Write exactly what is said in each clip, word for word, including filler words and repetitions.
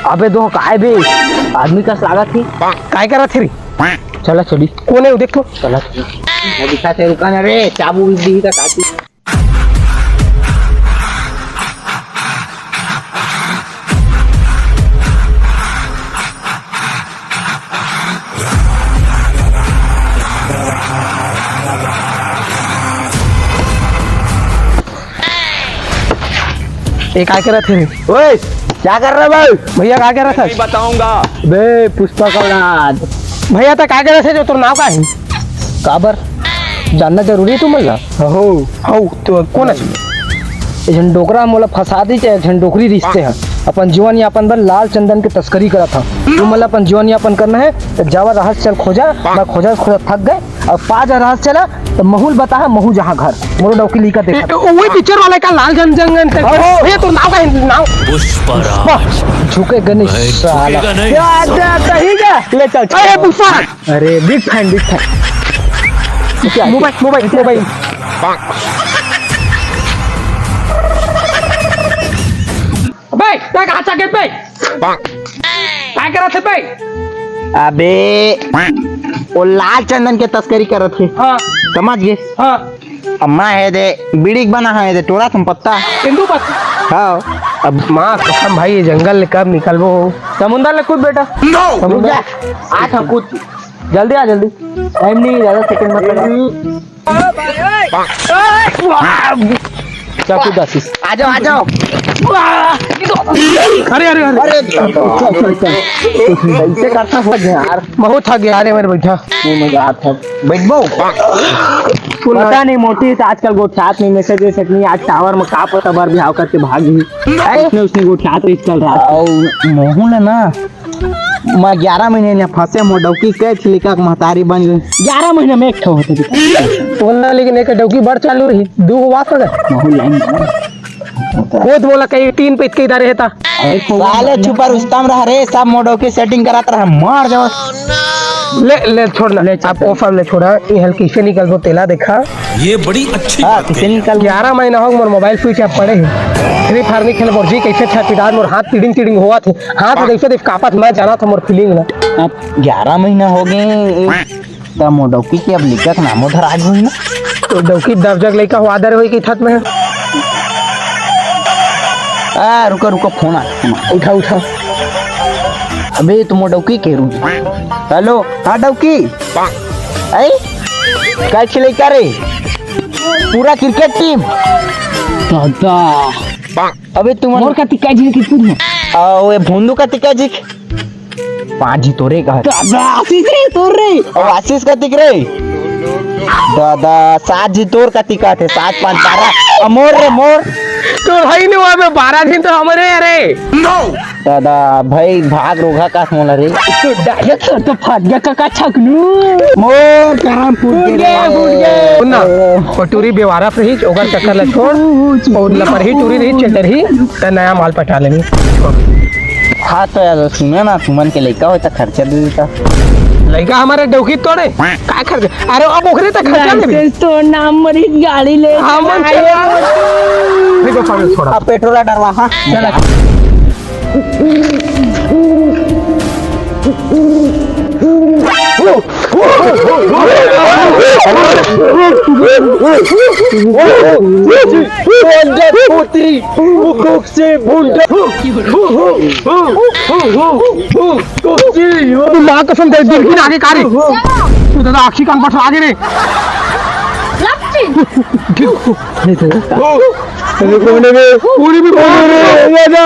अबे दो काय बे, आदमी कस लागत हे। काय करत हे रे? चला चली। कोन हे वो, देख तो। चला चली। वो दिखा थे, रुका ना रे, चाबू भी दी का काटी। ये काय करत हे? ओए, क्या कर रहा है भाई? भैया, काय करत हे? नहीं बताऊंगा। बे पुष्पा का औलाद। भैया, त काय करत हे? जो तोर नाव का हे? काबर? जानना जरूरी हे तुमन ला? हो। हो, तो कोन हे? एक झन डोकरा मोला फंसा दी, एक झन डोकरी रिश्ते हे। अपन जीवन यापन बर लाल चंदन के तस्करी करत हे। तुमन ला अपन जीवन यापन करना हे, त जावा रहस्य चल खोजा, मैं खोजा खोजा थक गए। अब पा जा रहस्य चला, त महूं ल बता हे, महूं जाहूं घर। मोरो डौकी लइका देखा। ए, वही पिक्चर वाला का लाल चंदन तक? हो, हो। भैया, तोर नाव का हे, नाव? पुष्पराज। झुकेगा नहीं मैं साला। झुकेगा नहीं। क्या, क्या, कहीं का? ले चल, अरे, पुष्पा। अरे, big fan, big fan। क्या, मोबाइल, मोबाइल, मोबाइल। बे, तैं कहाँ चघे बे? काय करत हे बे? अबे, वो लाल चंदन के तस्करी करत हे। हाँ। समझ गे? हाँ। अम्मा हे दे, बीड़ी के बना हे दे, टोरा तुम पत्ता। तेंदू पत्ता? हाँ। अब माँ कसम भाई, ये जंगल ले कब निकलबो? समुंदर ले कूद बेटा। No! समुंदर। रुक जा। आ था कूद। जल्दी आ, जल्दी। टाइम नहीं है, ज्यादा सेकंड मत लगा। क्या कूद आशीष? आ जाओ, आ जाओ। अरे, अरे, अरे। अरे, अच्छा, अच्छा, अच्छा। ऐसे करता हो यार। बहुत थक गया, अरे, मेरे बैठा। नहीं, मजा आता है। बैठबो। पता नहीं, मोटी तो आजकल गोठियात नहीं, मैसेज वैसेज नहीं, आज टावर में का पता बर बिहाव करके भाग गई। उसने, उसने गोठियात रही कल रात। और मोहू ने ना, मैं ग्यारह महीना ले फंसे, मोर डौकी के छिलिका के महतारी बन गई। ग्यारह महीना में एक ठो होते बेटा। बोलना, लेकिन एक डौकी बड़ चालू रही, दू गो वास हो गए। मोहू लाइन बना। वो तो बोला कहीं तीन पे इतने इधर रहता। अरे, साले छुपा रुस्तम रह रे, सब मोर डौकी सेटिंग करात रहा, मार जाओ। ले, ले, छोड़ ना। ले, चल, आप चल। वो सब ले छोड़ा, ये हल्की से निकल दो, तेला देखा। ये बड़ी अच्छी हाँ, बात किसे कही। निकल ग्यारह महीना हो मोर मोबाइल स्विच ऑफ पड़े हे। फ्री फायर नहीं खेल मोर जी, कैसे छटपटात मोर हाथ टिडिंग टिडिंग होवत हे। हाथ जैसे देख कापत मैं जाना था मोर फीलिंग ना। अब ग्यारह महीना हो गए, त मोर डौकी के अब लिखक नामो धराज होई ना। तो डौकी दब जग लइका हुआ दर होई कि छत में। आ, रुका, रुका, फोन आ, फोन आ। उठा, उठा। अबे, तो मोर डौकी के रू। हेलो, हाँ, डौकी। आई? काय छिलई का रे? पूरा क्रिकेट टीम। दादा। अबे तुम मोर का तिक्का जी की पूरी। आ, ओए भोंदू का तिक्का जी। पाँच जी तोरे का है। दादा, आशीष रे, तोर रे। ओ, आशीष का तिक रे। दादा, सात जी तोर का तिका थे, सात पाँच बारह। आ, मोर रे, मोर। तो भाई ने वहाँ पे बारह दिन तो हमारे, अरे। दादा, भाई, भाग रोगा का मोला रे। तो डायरेक्ट तो, तो फट गया काका छकनू। मोर करम फूट फूट गया, गया। फूट गया। सुन ना, वो टूरी बेवारफ रही, ओकर चक्कर ला छोड़, और लपरही टूरी रही, चल रही, त नया माल पटा लेनी। हाँ, तो यार, सुना ना, सुमन के लइका होता, खर्चा दे देता। लइका हमारे डौकी तोड़े, का खर्चा? अरे, अब ओकरे तक खर्चा देबे। लाइसेंस तो नाम मरी गाड़ी ले हाँ, मन चला। चला। देखो, पागल छोड़ा। अब पेट्रोल डरवा, हाँ। चला। से भूंडा। माँ कसम दे, दिल की आगे का रे। तू दादा आखी कान बस आगे रे। अरे कौन है बे? पूरी भी कौन है रे?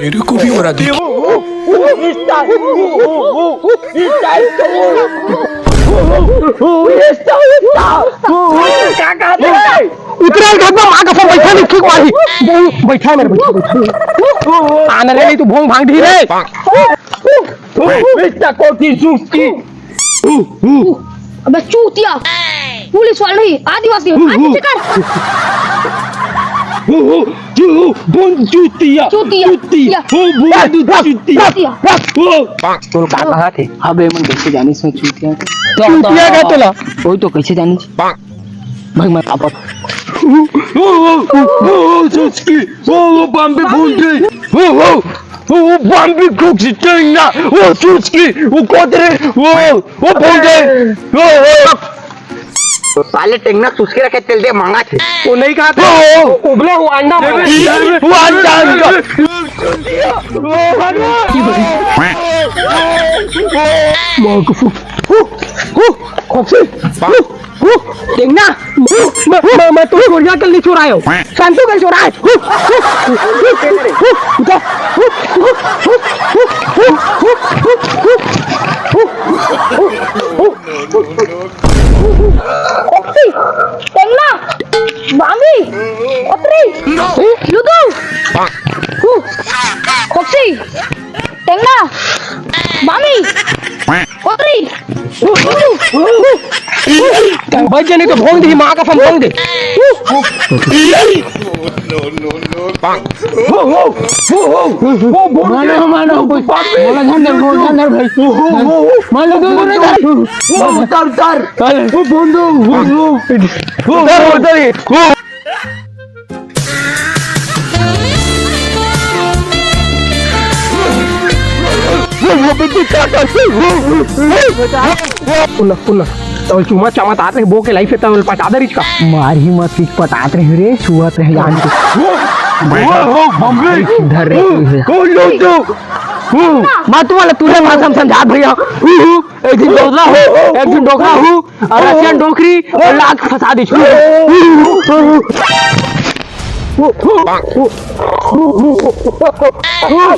मेरे को भी मरा दे। उतरा एक आदमी माँ का फोन बैठा नहीं, ठीक मारी। बैठा मेरे, बैठा, बैठा। आने रे, नहीं तू भोंग भांग ढी रे। मिस्टर कोटी सुस्ती। अबे चूतिया, पुलिस वाले नहीं, आदिवासी, आदि चिकन। ओ, ओ, ओ, ओ, बोन चूतिया, चूतिया, चूतिया, या। ओ, बोन चूतिया। चूतिया। ओ। तोर का कहा थे? अबे, मन कैसे जाने से चूतिया? चूतिया का तोला? वही तो, कैसे जाने? भाई, मैं पापा। ओ, ओ, ओ, ओ, ओ, सुचकी। ओ, ओ, बॉम्बे भूल गई। ओ, ओ, ओ, ओ, बॉम्बे कुक सिटेंगा। ओ, सुचकी। ओ, कोतरे। ओ, ओ, भूल गई। ओ, ओ। तो साले टेंगना सुस्के रखे तेल दे मांगा थे। वो नहीं कहा था। ओ, ओ। उबला हुआ अंडा मांगा। वो अंडा, अंडा। माँ को फूक। हु, हु, खोपसी। हु, हु, टेंगना। हु, मैं, मैं, मैं तो चोरिया कल नहीं चुरायो। शांतु कल चुराए। हु, हु, हु, हु, हु, हु, उठा। हु, हु, हु, हु, हु, हु, हु, हु, हु, हु, हु। खोपसी, टेंगना, बांगी, कोतरी, लुदू, हु, खोपसी, टेंगना, बांगी, कोतरी, लुदू, हु। बच जाने तो भोंग दे, माँ का फम भोंग दे। हो, हो, हो, हो, हो, हो, बोल मानो, दे। मानो, कोई बोला, झंडा, बोला, झंडा, भाई। हो, हो, हो, हो। मानो, दो, दो, दो। हो, उतार, उतार। अरे। हो, बोल दो, हो, हो। उतार, उतार ये। हो। पुनः, पुनः। तब चुमा चामत आत रहे, बो के लाइफ है, तब पटा दे रिचका। मार ही मत, पीछ पटात रहे रे, छुअत रहे जान के। ओ, ओ, ओ, बमरी। धर रे, ओ, तू है। ओ, लो, लो। ओ। मैं तुम्हारा, तूने भाषा में समझा भैया। ओ, ओ। एक दिन डोकरा हो, एक दिन डोकरा हो, और रशियन डोकरी, और लात फंसा दी।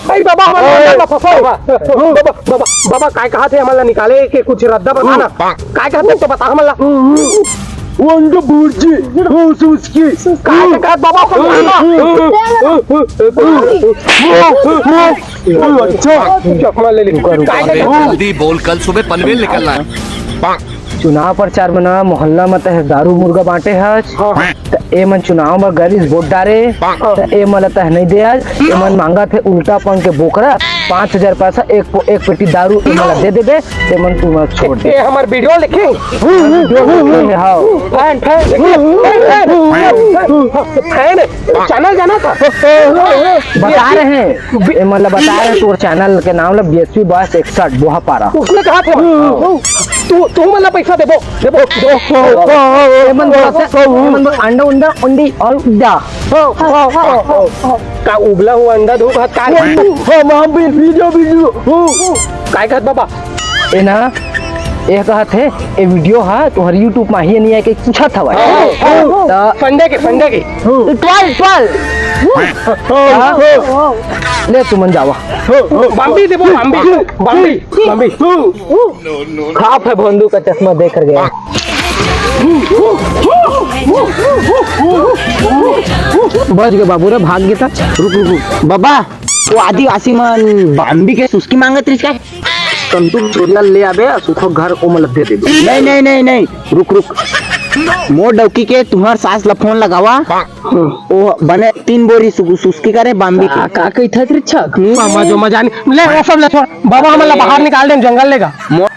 भाई बाबा, हमन ला फंसाओ। बाबा, बाबा, बाबा, बाबा, काय कहा थे, हमन ला निकाले के कुछ रद्दा बताना। काय कहा थे, तो बता हमन ला। वो अंडा भुर्जी, वो सुस्की। काय कहा बाबा, हमन ला। अच्छा, चकमा ले ले। रुका, रुका। काय, काय, जल्दी बोल, कल सुबह पनवेल निकलना है। चुनाव प्रचार में ना मोहल्ला में तह दारू मुर्गा बांटे हस। हाँ, हाँ। त ए मन चुनाव में गरिस वोट डारे, हाँ। त ए मन ला तह नहीं दे आज। ए मन मांगा थे उल्टा पंख के बोकरा, पाँच हजार पैसा एक पो-, एक पेटी दारू ए मन ला दे देबे, ते मन तू मन छोड़ दे। ए हमार वीडियो लिखे। वीडियो लिखे, हाँ। Fan, fan, fan, fan, fan, channel जाना था। बता रहे हैं। ए, मतलब, बता रहे, तोर चैनल के नाम ल बीएसपी बॉयज इकसठ बोहापारा। उसने कहा था, तू, तू मतलब पैसा देबो, देबो, देबो। ए, मन बोला से, ए, मन बोला, अंडा, उंडा, उंडी और उड्डा। का उबला हुआ अंडा धूप हाथ का? हम, हम भी वीडियो, वीडियो। काय कहत बाबा? ए ना, ए कहत हे, ए वीडियो हा तोहर YouTube मा ही नहीं आए के पूछत हवय। हाँ, हाँ, त संडे के, संडे के। Twelve, twelve. हाँ? ले तुमन जावा। बम्बी देबो, बम्बी, बम्बी, बम्बी। खाप है भोंदू का चश्मा देख कर गया। बच गए बाबू रे, भाग गए था। रुक, रुक, रुक। बाबा, वो आदिवासी मन बाम्बी के सुस्की मांगत रहिस का? तंतु छोरिया ले आबे, सुखो घर ओमन ल दे देबे। नहीं, नहीं, नहीं, नहीं, रुक, रुक। मोर डौकी के तुम्हार सास ल फोन लगावा। ओ बने तीन बोरी सु-, सुस्की करे बाम्बी के। का, का कहिथस रे छक? मामा जो मजा नहीं। ले, वो सब ले छोड़। बाबा हमन ला बाहर निकाल दे, जंगल लेगा। मो-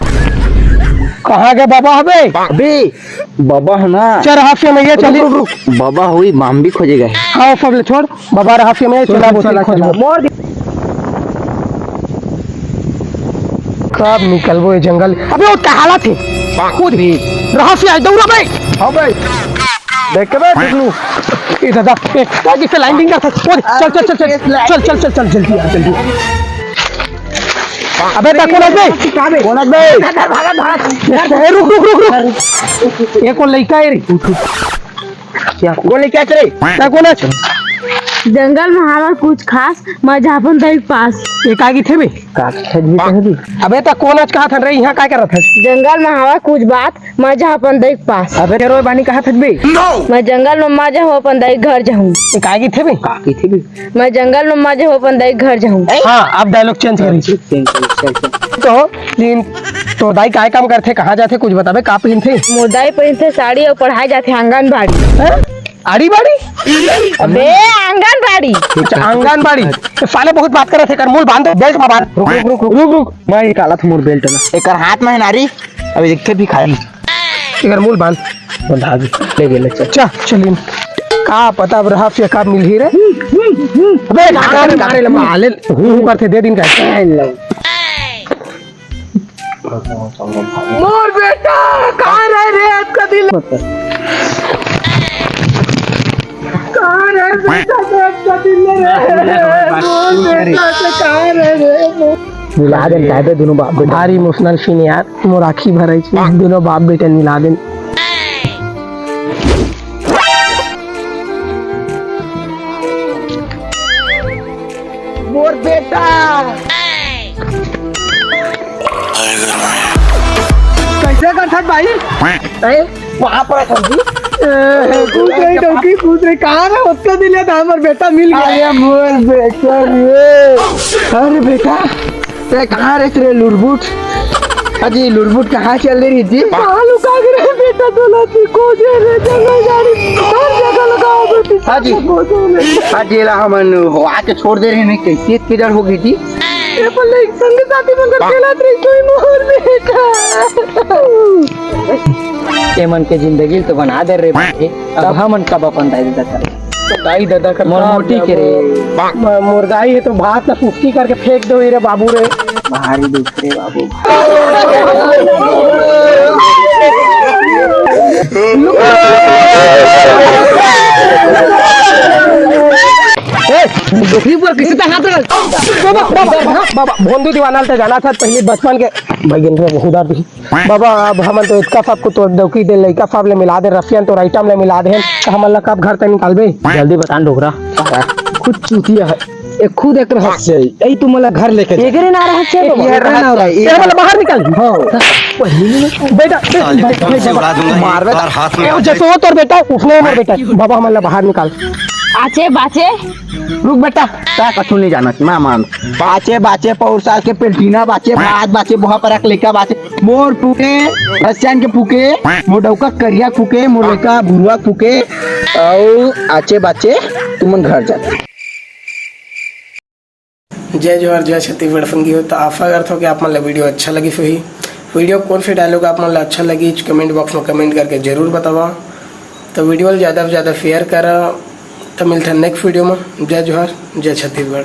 कहाँ गए बाबा हबे? अबे, बाबा है ना। चल, हाथ से मैं ये चली। रुक, रुक, रुक। बाबा हुई, बाम्बी खोजे गए। हाँ, वो सब ले छोड़। बाबा रहस्य में चला, चला, बोतल चला, खोजबो। चला। मोर दि-, कब निकलबो ये जंगल? अबे वो कहाला थे। कूद। रहस्य आए, दौड़ा बे। हाँ भाई। देख के बे, देख लूं। ए दादा, ए, क्या किसे लाइन डिंगर था? कूद, चल, चल, चल, चल। चल, चल, चल, चल, जल्दी आ, जल्दी आ। अबे, ता कौन है बे? कौन है बे? ए, रुक, रुक, रुक, रुक। ये कौन लइका है रे? क्या? कौन लइका है रे? ता कौन है? जंगल में हवा कुछ खास, मैं जापन दाई के पास। ये का की थे बे? का खेत भी कह दी। अबे, ता कौन आज कहा था रे, यहाँ का करत है? जंगल में हवा कुछ बात, मैं जापन दाई के पास। अबे, तेरो बानी कहा था बे? मैं जंगल में मैं जाऊँ, अपन दाई के घर जाऊँ। ये का की थे बे? का की थे बे? मैं जंगल में मजे हो अपन दाई घर जाऊँ। हाँ, अब डायलॉग चेंज करी। Change, change, change, change. तो तीन, तो दाई काय काम करथे, कहाँ जाथे, कुछ बताबे, का पहनथे? मोर दाई पहनथे साड़ी और पढ़ाए जाथे आंगनबाड़ी। हाँ? आड़ी बाड़ी? अबे, आंगनबाड़ी। अच्छा, आंगनबाड़ी। तो साले बहुत बात करत हे, एकर मूल बांध, बेल्ट में बांध। रुक, रुक, रुक, रुक, रुक, रुक। मैं निकालत हूँ मोर बेल्ट ला। एकर हाथ में है नारी, अभी देखते भी खाए। एकर मूल बांध। बंधा दे, ले गेले, चल। चल, चलिन। का पता अब रहस्य का मिलही रे। अबे, मारे, मारे, मारे, ले। हूँ, हूँ करथे, दे दिन का। मोर बेटा, कहाँ रहे रे अतका दिन? कहाँ रहे बेटा, अतका दिन ले रे? मोर बेटा, कहाँ रहे रे? मिला देन, काहे बे, दोनों बाप बेटा। भारी इमोशनल सीन यार, मोर आँखी भर आई, दोनों बाप बेटा मिला देन। मोर बेटा। कैसे करथस भाई? ए, वहाँ पर है सब्जी। ए, कूद रही डौकी, कूद रही। कहाँ रे? ओतका दिन ले त हमर बेटा मिल गया। अरे मोर बेटा रे। अरे बेटा, ते कहाँ रे, रे लुरबुट? अजी, लुरबुट कहाँ चल रही जी? कहाँ लुका के रे बेटा, तोला तू खोजे रे, जंगल झाड़ी, हर जगह लगाओ बेटी, हाँ जी। खोजे रे। हाँ जी, ला हमन होआ के छोड़ दे रहे हैं, कैसे इतनी देर हो गई थी? ए, पर ले, संग साथी मन कर खेलत रही, कोई मोर बेटा। ए मन के जिंदगी तो बना दे रे भाई, अब हमन कब अपन दाई ददा कर? दाई ददा कर मोर का मोटी के रे। म-, मोर दाई है तो भात ला सुस्ती करके फेंक दो रे बाबू रे। भारी दुख रे बाबू। ए, डोकरी पर किसी तरह हाथ रख। बाबा, बाबा, बाबा, भोंदू दीवाना ल त जाना था पहले बचपन के। भाई, गिन रहे, उधर भी। बाबा, अब हमन तो इतका सबको तो डौकी दे, लइका सब ले मिला दे, रसियन तो आइटम ले मिला दे, तो हमन ला कब घर तक निकालबे? जल्दी बता न डोकरा। खुद चूतिया है, ये खुद एक रहस्य है, यही तुम मला घर लेके जाए। एकरे ना रहस्य है बाबा, एकरे ना रहस्य है। ये वाला बाहर निकाल। हाँ। बेटा, साले बेटा, को बेटा, उड़ा दूंगा एक मार बेटा। बार हाथ में ए, आ जैसे जाए। हो तोर बेटा, उसने मोर बेटा। बाबा, हमन ला बाहर निकाल। आचे बाचे। रुक बेटा, ता कछु नहीं जाना, मैं मान। बाचे, बाचे, पौर साल के पेल्टिना बाचे, भात बाचे, बोहा परक लेका बाचे, मोर फूके, भस्यान के फूके, मोर डौका करिया फूके, मोर लइका भुरुआ फूके, अउ आचे बाचे तुमन घर जा। जय जोहार, जय छत्तीसगढ़ संगी हो। तो आशा करत हो कि आप मन ला वीडियो अच्छा लगिस होही। वीडियो कौन से डायलॉग आप मन ला अच्छा लगिस, कमेंट बॉक्स में कमेंट करके जरूर बतावा। तो वीडियो ला ज़्यादा से ज़्यादा शेयर करा। तो मिलता है नेक्स्ट वीडियो में। जय जोहार, जय छत्तीसगढ़।